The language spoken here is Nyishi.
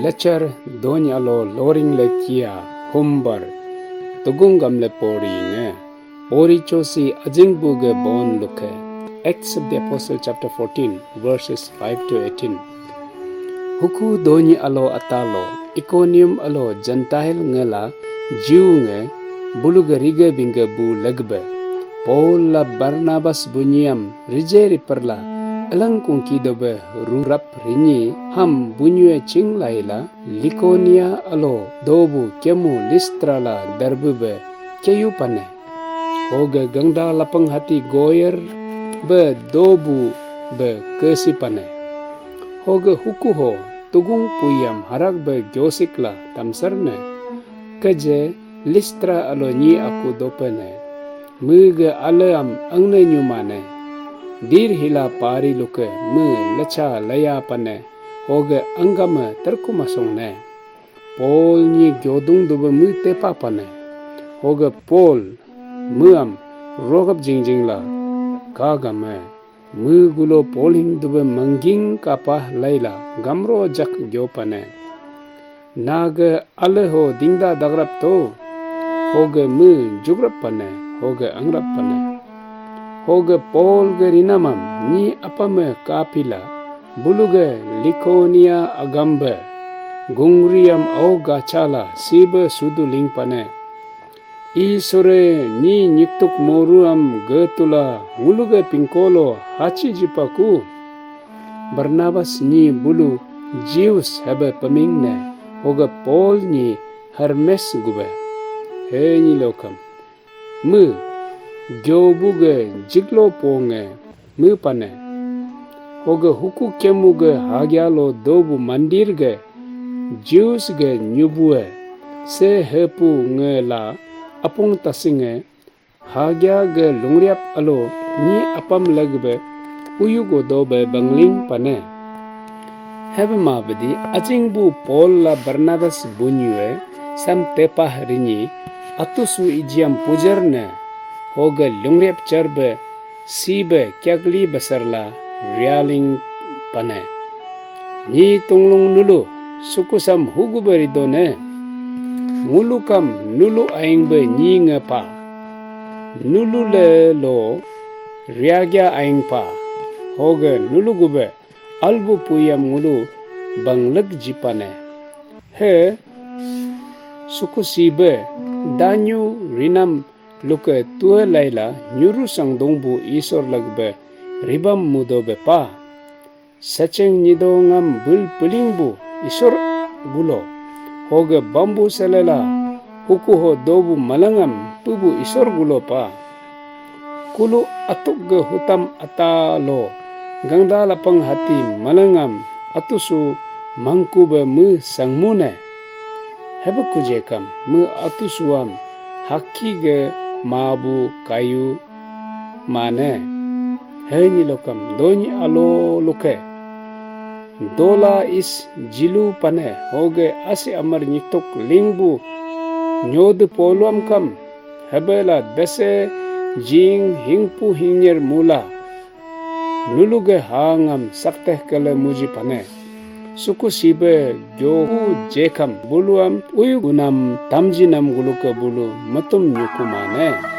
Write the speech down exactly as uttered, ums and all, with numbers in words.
Lechar dony alo loring le kia humbar tugung gamle pori nge. Pori chosi ajing buge bon luke. Acts of the Apostle chapter fourteen, verses five to eighteen. Huku dony alo atalo, Iconium alo Gentile ngela Jew nge buluge rige bingge bu legbe. Paul la Barnabas bunyiam rije riperla elengkung kidobe rurap rinyi ham bunyue chinglaila Likonia alo dobu kemu Listra la Derbe be keyu pane. Hoge gangda lapang hati goyer be dobu be kesi pane. Hoge huku ho tugung puyam harak be gyosik la tamsar ne. Keje Listra alo nyi aku dopene. Mege aleam angne nyumane. Dir hila pari luke me lecha laya pane. Hoge anggame terkumasong ne. Paul nyi gyodung dube me tepa pane. Hoge Paul meam rogap jingjing la kagame. Me gulo Paul hing dube mangging kapah laila gamro jak gyo pane. Nage aleho dingda dagrap to. Hoge me jugrap pane, hoge angrap pane. Hoge Paul ge rinamam nyi apame kapila buluge Likonia agambe gungriam au gachala sibe sudu ling pane. Isore nyi nyiktuk moruam getula nguluge pingkolo hachi jipaku. Barnabas nyi bulu Zeus hebe peming ne, hoge Paul nyi Hermes gube. He nyi lokam. Me gyobu ge jiglo ponge me pane. Hoge huku kemu ge hagya lo dobu mandir ge Zeus ge nyubue se hepu nge la apung tasinge hagya ge lungriap alo nyi apam lagbe uyu go dobe bangling pane. Hebe mabedi ajing bu Paul la Barnabas bunyue sam tepah rinyi atusu ijiam pujar ne. Hoge lungriap charbe sibe kyakli besar la rialing pane. Nyi tunglung nulu sukusam hugube ridone. Ngulukam nulu aingbe nyi ngepa. Nulu le lo riagya aingpa. Hoge nulu gube albu puyam ngulu banglek jipane. He sukusibe danyu rinam luke tue laila nyuru sangdungbu Isor lagbe ribam mudobe pa. Sacheng nyido ngam bul pelingbu Isor gulo. Hoge bambu selela hukuho dobu malangam pubu Isor gulo pa. Kulu atuk ge hutam ata lo gangda lapang hati malangam atusu mangkube me sangmune. Hebe kujekam me atusuam haki ge mabu kayu mane. Henyi lokam donyi alo luke. Dola is jilu pane hoge asi amar nyituk lingbu nyode poluam kam. Hebela dese jing hingpu hingnyer mula. Nuluge hangam sakteh kele muji pane. Suku sibe gyohu jekam buluam uyu gunam tamjinam guluke bulu metum nyukumane.